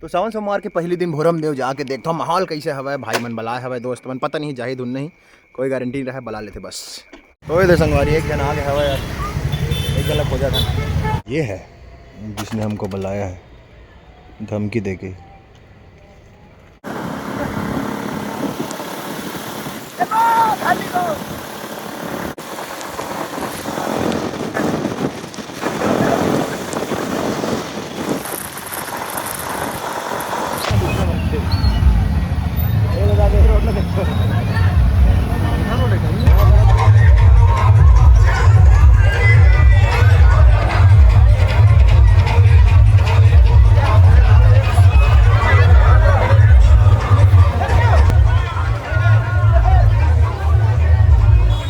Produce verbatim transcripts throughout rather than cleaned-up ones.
तो सावन सोमवार के पहली दिन भोरम देव जाके देखथों माहौल कैसे हवय। भाई मन बलाए हवय, दोस्त मन, पता नहीं जाही धुन नहीं, कोई गारंटी नहीं रहे, बला लेथे बस। ओए दे संगवारी, एक जन आ गया हवय यार, एक जन ला खोजा था। ये है जिसने हमको बुलाया है धमकी देके।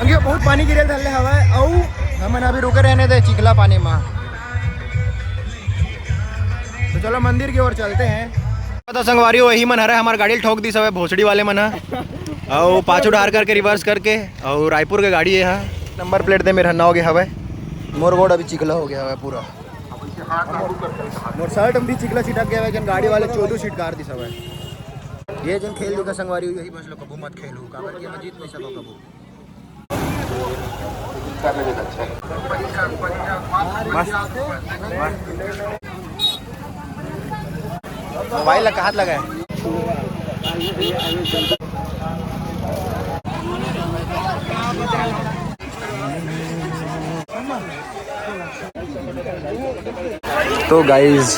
अंगियो बहुत पानी गिरे धरले हवय, अउ हमन अभी रुके रहने दे चिखला पानी मा। तो चलो मंदिर की ओर चलते हैं। तो संगवारी वही मन हरे हमार गाड़ी ल ठोक दिस हवे भोसड़ी वाले मन ह। अउ पाछू डार करके रिवर्स करके अउ रायपुर के गाड़ी ये हा। नंबर प्लेट दे मेर हन्ना हो गया हवे। मोर गोड़ अभी चिखला हो गया हवे पूरा। मोर शर्ट में भी चिखला छिटक गया हवे, जन गाड़ी वाले चोदू सीट कार दिस हवे। ये जन खेल दुका संगवारी यही बस लो कबू मत खेलू काबर कि मैं जीत नहीं सको कबू। मस्त, मस्त। मोबाइल ला हाथ लगाए। तो गाइस,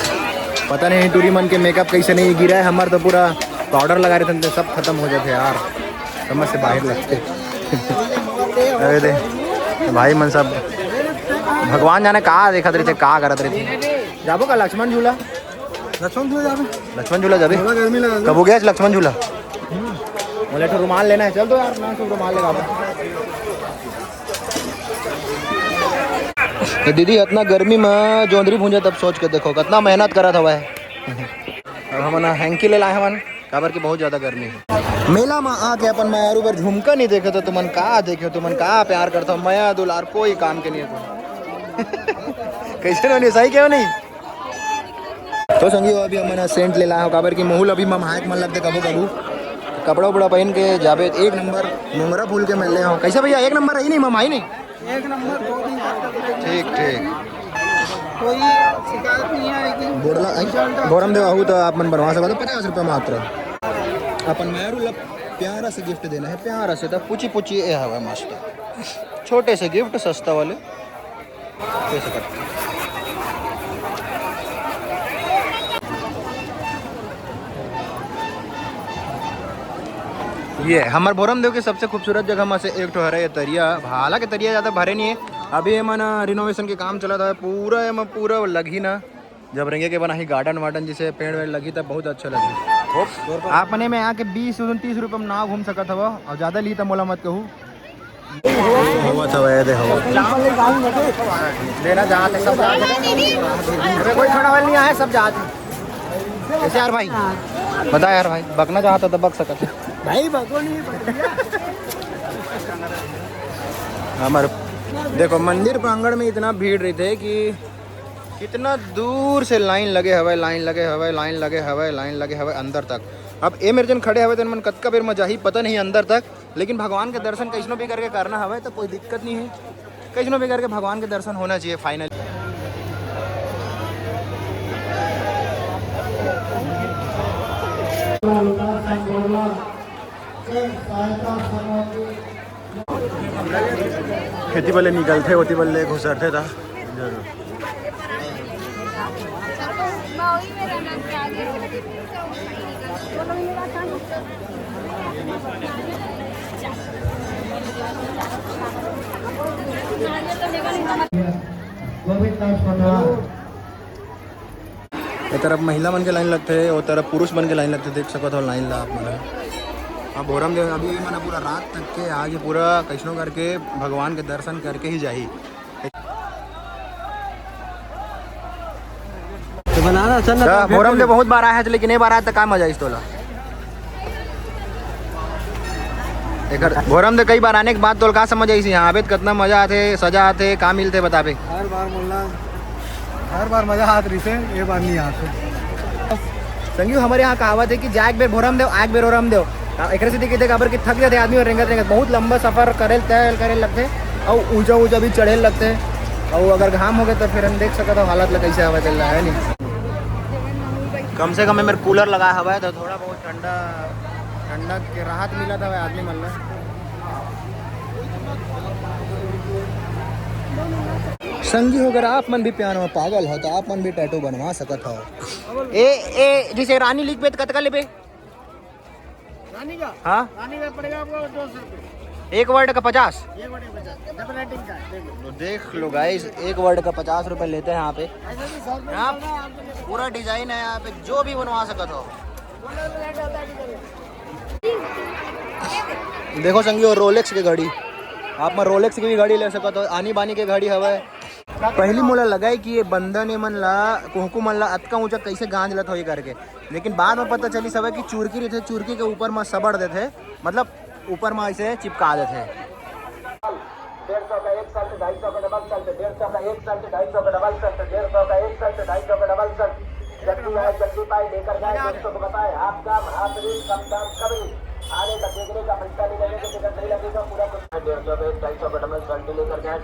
पता नहीं टूरी मन के मेकअप कैसे नहीं गिरा है, हमार तो पूरा पाउडर लगा रहे थे, सब खत्म हो जाते यार, समझ से बाहर लगते। अरे दे भाई मन सब भगवान जाने का देखत रहिथे, का करत रहिथे। जाबो का लक्ष्मण झूला? लक्ष्मण झूला जाबे। लक्ष्मण झूला जाबे? थोड़ा गर्मी लगा। कब हो गया लक्ष्मण झूला? बोले तो रुमाल लेना है, चल तो यार, ना तो रुमाल लगा। तो दीदी इतना गर्मी में जोंधरी भूंजा, तब सोच के देखो कितना मेहनत करत हवा है। अब हमन हैंकी ले लाए हवन, काबर कि बहुत ज्यादा गर्मी है। मेला में आके अपन मयारू बर झुमका नहीं देखे तो तुमन का देखे, तुमन का प्यार करता हो, मया दुलार कोई काम के नहीं है। कैसे नहीं, सही क्यों नहीं? तो संगी हो, अभी हमन सेंट ले लाए हो, काबर कि महूल अभी ममहायक मन लगते कभू कभू कपड़ा उपड़ा पहन के जाबे, एक नंबर मोंगरा फूल के मिलने हो। कैसे भैया, एक नंबर रही नहीं ममहाई नहीं? एक नंबर, दो दिन तक। ठीक ठीक। कोई शिकायत नहीं आएगी। बोरला बोरम देवाहू तो आप मन बनवा सकते हो, पचास रुपये मात्र। अपन मैरू ला प्यारा से गिफ्ट देना है, प्यारा से, तो पूछी पूछी ये हवा मस्त छोटे से गिफ्ट सस्ता वाले। कैसे करते? ये हमर बोरम देव के सबसे खूबसूरत जगह में से एक ठो हरे ये तरिया। हालांकि तरिया ज़्यादा भरे नहीं है, अभी ये मन रिनोवेशन के काम चलत है, पूरा ये में पूरा लगही ना, जब रेंगे के बनाही गार्डन वार्डन, जैसे पेड़ वेड़ लगही तब बहुत अच्छा लगही। आपने में आके बीस उनतीस रुपये में नाव घूम सकत हव, और ज़्यादा ली तो मोला मत कहू। हवा तो है, देखो। लेना चाहते सब चाहते। अरे कोई छोड़ा वाला नहीं आया, सब चाहते। कैसे यार भाई? बता यार भाई, बकना चाहता तो बक सकत है। भाई बको नहीं, बक लिया। हमारे देखो मंदिर प्रांगण में इतना भीड़ रहिथे कि कितना दूर से लाइन लगे हवे, लाइन लगे हवे, लाइन लगे हवे, लाइन लगे हवे अंदर तक। अब ए मेर जन खड़े हवे, तो मन कतका बेर में जाही पता नहीं अंदर तक। लेकिन भगवान के दर्शन कैसनो भी करके करना हवे तो कोई दिक्कत नहीं है, कैसनो भी करके भगवान के दर्शन होना चाहिए फाइनल। खेती बल्ले निकलथे, ओती बल्ले घुसरथे ता। ये तरफ महिला मन के लाइन लगथे, वो तरफ पुरुष मन के लाइन लगथे। देख सकत हो लाइन ला आप मन। अब भोरम दे अभी मन पूरा रात तक के आज पूरा कैसनो करके भगवान के दर्शन करके ही जाही। तो बनाना चल ना, अच्छा, तो भोरम दे बहुत बार आए हे, लेकिन ये बार आए तो का मजा आइस तोला? एकर भोरम दे कई बार आने के बाद तोला का समझ आइस? यहाँ आबे तो कितना मजा आथे, सजा आथे, का मिलथे बताबे? हर बार बोलना, हर बार मजा आत रहिसे, ये बार नहीं आते। संगी हो, हमर यहाँ कहावत हे कि "जा एक बेर भोरम देव, आ एक बेर ओरम देव।" एकरे सेती कहिथे, काबर कि थक जाथे आदमी अउ रेंगत रेंगत, बहुत लंबा सफर करे ल, तय करे ल लगथे, अउ ऊंचा ऊंचा भी चढ़े ल लगथे, अउ अगर घाम होगे त फिर हम देख सकत हव हालत ल कइसे हवय तेला, हे नी? कम से कम एमेर कूलर लगा हवय त थोड़ा बहुत ठंडा, ठंडा के राहत मिलत हवय आदमी मन ल। संगी हो, अगर आप मन भी प्यार में पागल हो तो आप मन भी टैटू बनवा सकत हो। ए, ए, जैसे रानी लिखबे त कतका लेबे? रानी का? हाँ। रानी का पड़ेगा आपको दो सौ रुपये। एक वर्ड का पचास? एक वर्ड का पचास, डबल राइटिंग का, देख लो। तो देख लो गाइस, एक वर्ड का पचास रुपए लेते हैं यहाँ पे। ऐसा भी सौ रुपये यहाँ चल रहा है, आप लोग पूरा डिजाइन है यहाँ पे, जो भी बनवा सकत हो। देखो संगी हो, रोलेक्स के घड़ी, आप मन रोलेक्स के भी घड़ी ले सकत हो, आनी बानी के घड़ी हवय। पहली मोला लगा है कि ये बंदन ये मन ला, कुहकू मन ला अतका ऊंचा कैसे गांज लत होई करके, लेकिन बाद में पता चली सब कि चुरकी रहते, चुरकी के ऊपर में सबड़ देते, मतलब ऊपर में ऐसे चिपका देते। डेढ़ सौ का एक सेट, ढाई सौ का डबल सेट, डेढ़ सौ का एक सेट, ढाई सौ का डबल सेट, डेढ़ सौ का एक सेट, ढाई सौ का डबल सेट। जल्दी आए, जल्दी पाए, लेकर जाए, दोस्तों को बताए, हाफ दाम, हाफ रील, कम दाम, कम रील। आने का, देखने का पैसा नहीं लगेगा, टिकट नहीं लगेगा, पूरा कुछ। डेढ़ सौ का एक, ढाई सौ का डबल सेट लेकर जाए,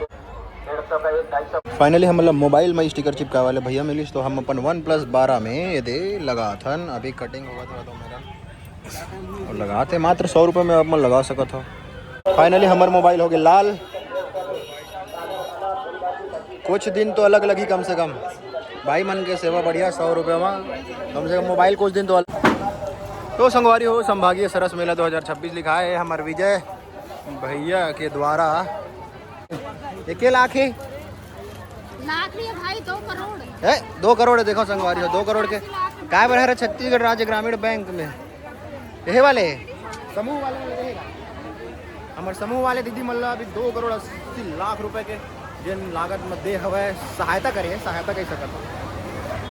डेढ़ सौ का एक, ढाई सौ। फाइनली हमन ला मोबाइल में स्टिकर चिपकाए वाले भैया मिलिस, तो हम अपन वन प्लस बारह में ये दे लगाथन। अभी कटिंग होगा थोड़ा तो मेरा, और लगाते मात्र सौ रुपये में आप मन लगा सकत हो। फाइनली हमर मोबाइल हो गए लाल। कुछ दिन तो अलग लगही कम से कम। भाई मन के सेवा बढ़िया, सौ रुपये में कम से कम मोबाइल कुछ दिन तो अलग। तो संगवारी हो, संभागीय सरस मेला दो हज़ार छब्बीस लिखा है हमर विजय भैया के द्वारा। एके लाख है? लाख नहीं है भाई, दो करोड़। है, दो करोड़ है, देखो संगवारी हो, दो करोड़ के। काय बर हरे छत्तीसगढ़ राज्य ग्रामीण बैंक में? यही वाले? समूह वाले में देगा। हमर समूह वाले दीदी मन ला अभी दो करोड़ अस्सी लाख रुपए के जेन लागत में दे हवय, सहायता करे, सहायता कह सकत हो।